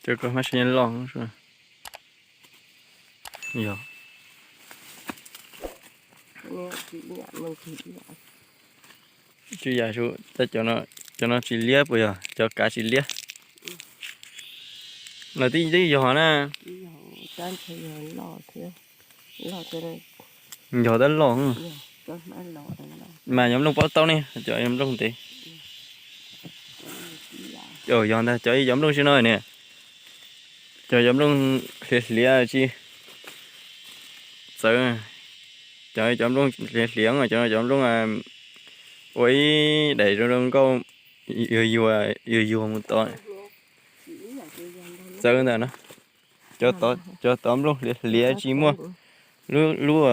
Cov koj hmab sab nyob loj. Yog. Tsis yam su, cov no tsis liab puas yog? Cov kav tsis liab. Lawv twb yog na. Yog tab loj. Mas yog nplooj pob taub ne, cov yog nplooj ntev. Yog ntag, cov yog nplooj tsis no niam. Cov yog nplooj hliav hliav tsis txawv. Cov cov nplooj hliav hliav, cov cov nplooj ua ib daim zoo zoo nkauj, yuag yuag mus tod. Txawv ntawm no. Cov tod nplooj hliav hliav tsis muaj, lub lub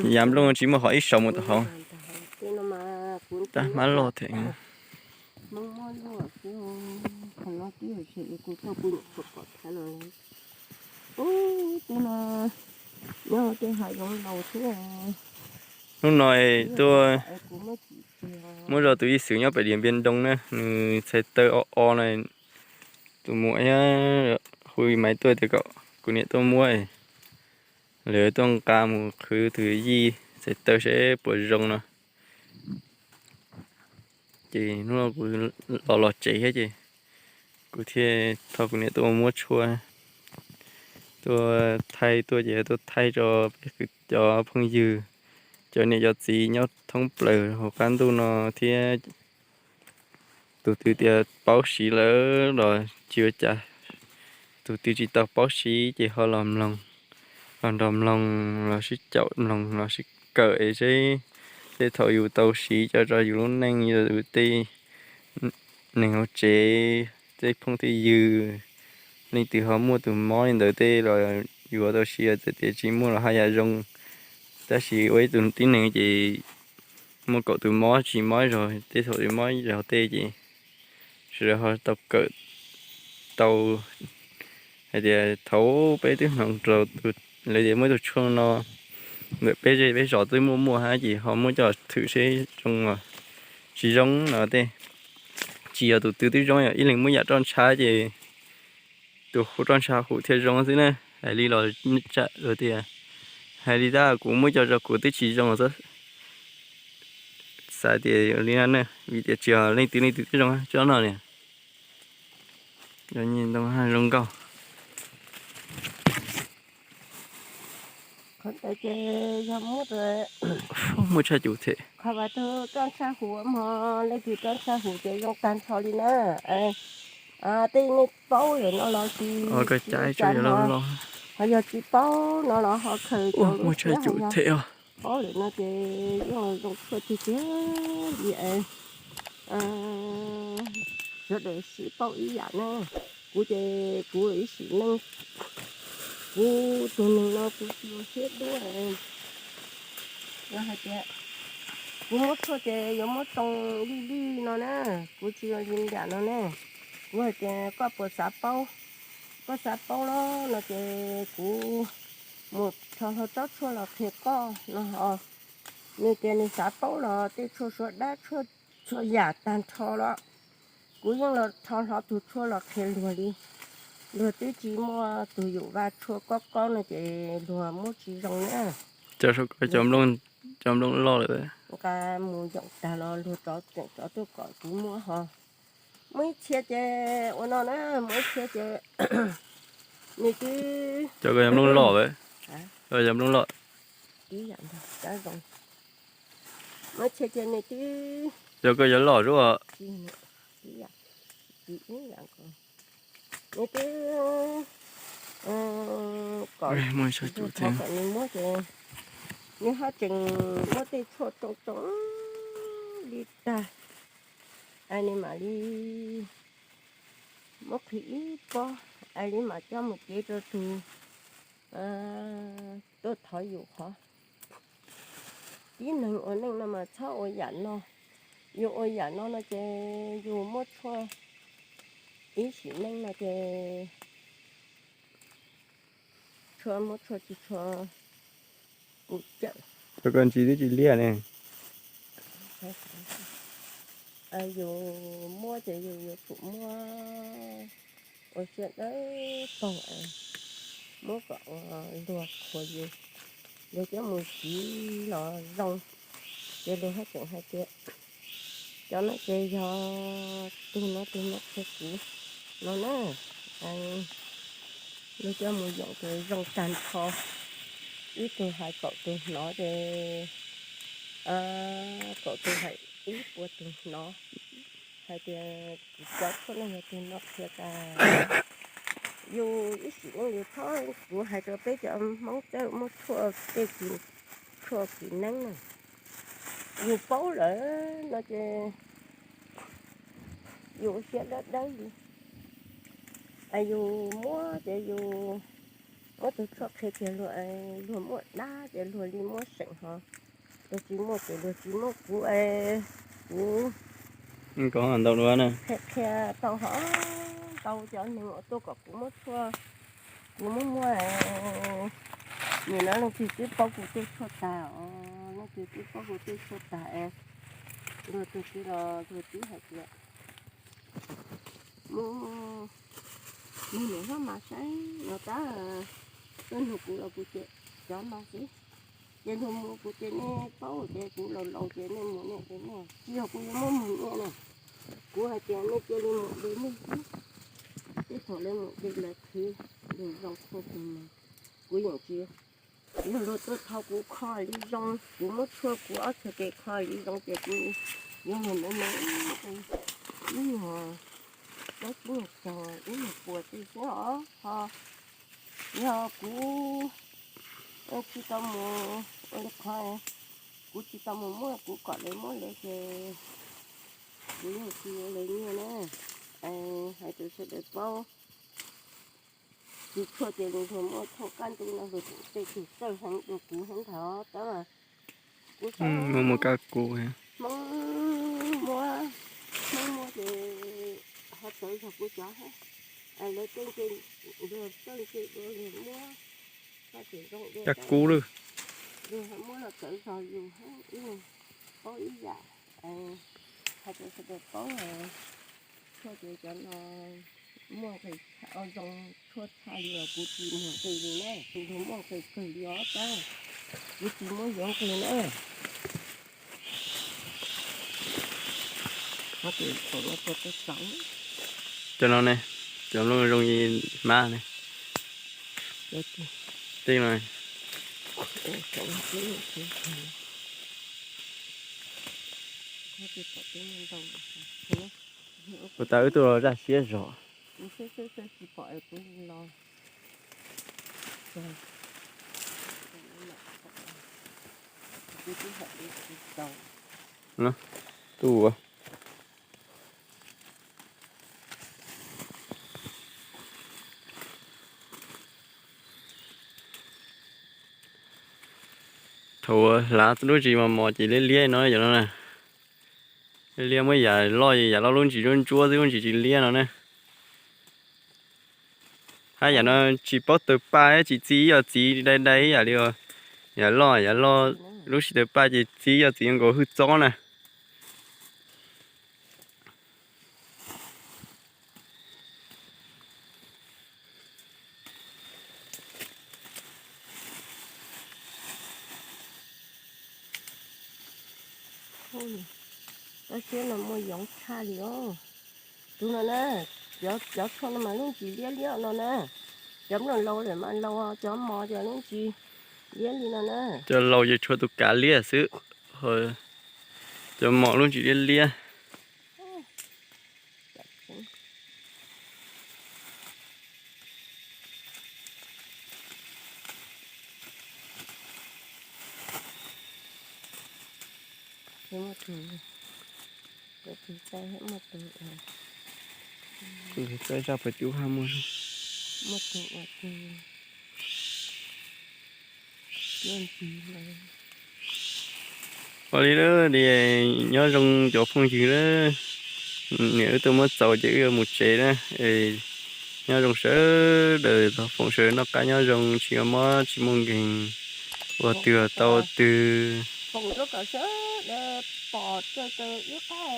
yav nplooj tsis muaj qhov ib saum mus tom hauv. Tab hmab loj thiab. Hnub no tuaj muab zoj tus ib xwm nyob pem Diam Npias Ntoo na, nws txhais taw o o na, tus mus hu Maiv tuaj tias kom kuv niam tuaj muab, lawv tuaj nqa mus qhwv tus yij txhais taw seb puas zoo no. Ces hnub no kuv los los tsev thiab ces kuv thiaj thov kuv niam tuaj muab tshuaj, tuaj thaij tuaj ces tuaj thaij rau peb cov phooj ywg, cov niam cov txiv nyob thoob plaws hauv qab ntuj no thiab. Tus twg tias paub siv lawm los tsis ua cas, tus twg tsis tau paub siv ces ho los mloog, los nrog mloog, los sib caum mloog, los sib kawm es seb tej thaum yus tau siv coj rau yus lub neej, yus tej neeg hauv tsev, tej phooj tej ywg, leej twg ho muaj tus mob li ntawd tej los yuav tau siv, txawm tias tsis muaj los haj yam zoo. Tab sis ua ib tug tib neeg ces muaj kaum tus mob tsis mob zog, tej thaum mob zog tej ces sawv daws ho tau kawm tau hais tias thaum peb twb hloov rau lawv tias muaj ib tug tshuaj no ntawm peb zej peb zos twb muaj muaj hab ces ho muab coj thwm seb zoo los tsis zoo no tej. Tsis yog tus twg twb zoo, yog ib leeg muab yam roj ntsha ces tus hu roj ntsha hum thiaj zoo xwb na. Hais li los tsam tias hais li tab kuv muab coj rau kuv twb tsis zoo xwb. Xav tias li no ne, vim tias tsis yog leej twg leej twg twb zoo tsob no niam. Ntoo zoo nkauj. Qhov ntawd ces yog muab, muaj tshaj cum thiab. Qhov tus roj ntsha huv mog, leej twg roj ntsha huv ces zoo tag nrho li na. Tej nej paub lawm no los tsis, ho yog tsis paub no los ho khaws, muaj tshaj cum thiab. Paub lawm no ces yeej zoo tshuaj tiag tiag li es. Sawv daws sib paub ib yam na. Kuv ces kuv ib sim neej, kuv tus neeg no kuv tsis ua siab dua. Yog hais tias kuv muab tshuaj ces yuav muab tsoo lij lij no na, kuv tsis ua li yam no ne. Kuv hais tias koj puas xav paub, koj xav paub los no ces kuv mus rho hlo tsob tshuaj los qhia koj no ho. Nws tias nws xav paub los tej tshuaj suav dab tshuaj txhua yam tag nrho los kuv yeej los rho hlo tus tshuaj los qhia luag li. Luag twb tsis muaj tus yum vaj tshuaj kob kob no ces luag muab tsis zoo na. Cov nplooj loj lawm, nqa mus yoom tag los luag tseem rov tuaj kom kuv muab ho. Muaj ib txhia ces ua no na, muaj ib txhia ces nws twb, cov ko yog nplooj loj, yog nplooj loj. Tib yam ntag, muaj ib txhia ces nws twb, cov ko yog loj zuj, tib yam, tib yam ko. Nws twb kom, kom nws muab ces nws ho tseem muab tej tshuaj tsoo tsoo li tag, es nws mam li muab qhwv ib pob, es nws mam coj mus cev rau tus tuaj thov yus qhov. Tib neeg ua neej no mas txhob ua yam no. Yus ua yam no no ces yus muab tshuaj ib sim neej no ces tshuaj muab tshuaj tsis tshua kuv cawm. Koj ntsis twb tsis liaj ne. Yus muab ces yus yuav tsum muab Siab dawb paug, muab kom luag qhuas yus, luag coj mus siv los zoo, ces luag haj tseem hais tias cov no ces yog tus no tus no qhia kuv no na. Luag coj mus yoom ces zoo tag nrho, ib tug hais kaum tus hnov ces kaum tus hais ib puas tus hnov, hais tias kuv cov tshuaj no yog tus no qhia tas. Yus ib sim neej yus txhob, kuv hais rau peb cov Hmoob txawj muab tshuaj tej, tshuaj kis neeb na, yus paub lawm no ces yus siab dawb dawb li. Yus muab ces yus muab tus tshuaj qhia tias luag, luag muaj dab ces luag li muab seem hos, luag tsis muaj ces luag tsis muaj. Kuv, kuv ntau qhia, qhia tau hov ntau cov neeg uas tuaj kom kuv muab tshuaj, kuv muab muab. Nim no leej twg twb paub kuv tej tshuaj tag os, leej twg twb paub kuv tej tshuaj tag es luag tus twg los luag twb hais tias mus, mus niam hlob mas saib no tab, tuaj nug kuv los kuv ces cov no xwb. Ces luag mus kuv ces nej paub ces kuv laus laus ces nej mus nej ces nej, tsis yog kuv yuav muab mus niam na, kuv hais tias nej cia li mus de nej xwb. Tej thaum lawv mus de lawv khwv, lawv zoo txhua tus mas kuv yeej tsis, yog luag tuaj thov kuv kho li zoo, kuv muab tshuaj kuv ob txhais tes kho li zoo ces kuv yuav mus ntawd mus, ib nyuag dab tsi nyuag tsaug ib nyuag puas tej xwb os ho. Yog kuv tsis tau mus ua li qhov, kuv tsis tau mus muab, kuv kom lawv muab lawv ces kuv yeej tsis yuav lawv nyiaj na. Hais rau sawv daws paub, tus tshuaj ces luag muaj thooj kab ntuj no luag tej tus txawj heev dua kuv heev nthav tab mas kuv xav muaj muaj kab kuv, Hmoob muab, Hmoob muab ces ho txawv zog kuv cov hab. Lawv tej nce, luag txawj nce dua luag muab, kab kuv lawm, luag ho muab los txawv zog yus hab, ib leeg paub ib yam. Hais tias sawv daws paub, tshuaj ces cov no muaj nqis, zoo tshuaj tshaj li los kuv tsis muaj nqis li na, tus luag muaj nqis kawg li os tab, kuv tsis muab yuav nqis na. Cov no ne, cov nplooj zoo li hmab ne. Tej no. Puas tas wb tuaj los zaj siab zog. Tuaj. Thaum hlav lub ntsis mos mos ces liab liab no yom no na. Liab liab muab yam loj, yam loj lub ntsis ntsuab ntsuab xwb, lub ntsis tsis liab no na. Hab yam no tsis paub tawg paj, tsis txi ib yam, txiv dai dai ib yam li. Yam loj, yam loj lub tsis tawg paj ces txi ib yam, txiv nkaus hwj txob na. Tab sis no muaj yoov tshaj li os. Tus no na, cov tshuaj no mas lub ntsis liab liab no na. Cov nplooj laus lawm mas laus, cov mos ces lub ntsis liab li no na. Cov laus ces tshuav tus kav liab xwb, cov mos lub ntsis liab liab. Txaij zaj pem cub hab muaj. Ua li lawm, nyob zoo cov phooj ywg lawm, niam wb tuaj muab txaus ces wb yuav mus tsev na. Nyob zoo sawv daws, thov foom sawv daws noj qab nyob zoo, tsis muaj mob tsis muaj nkeeg, ua twg los tau twg.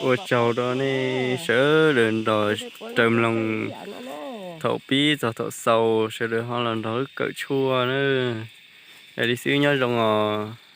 Ua tsaug rau nej sawv daws nrog raws mloog. Thaum pib txog thaum xaus sawv daws ho los nrog wb kawm tshuaj na. Li xwb nyob zoo os.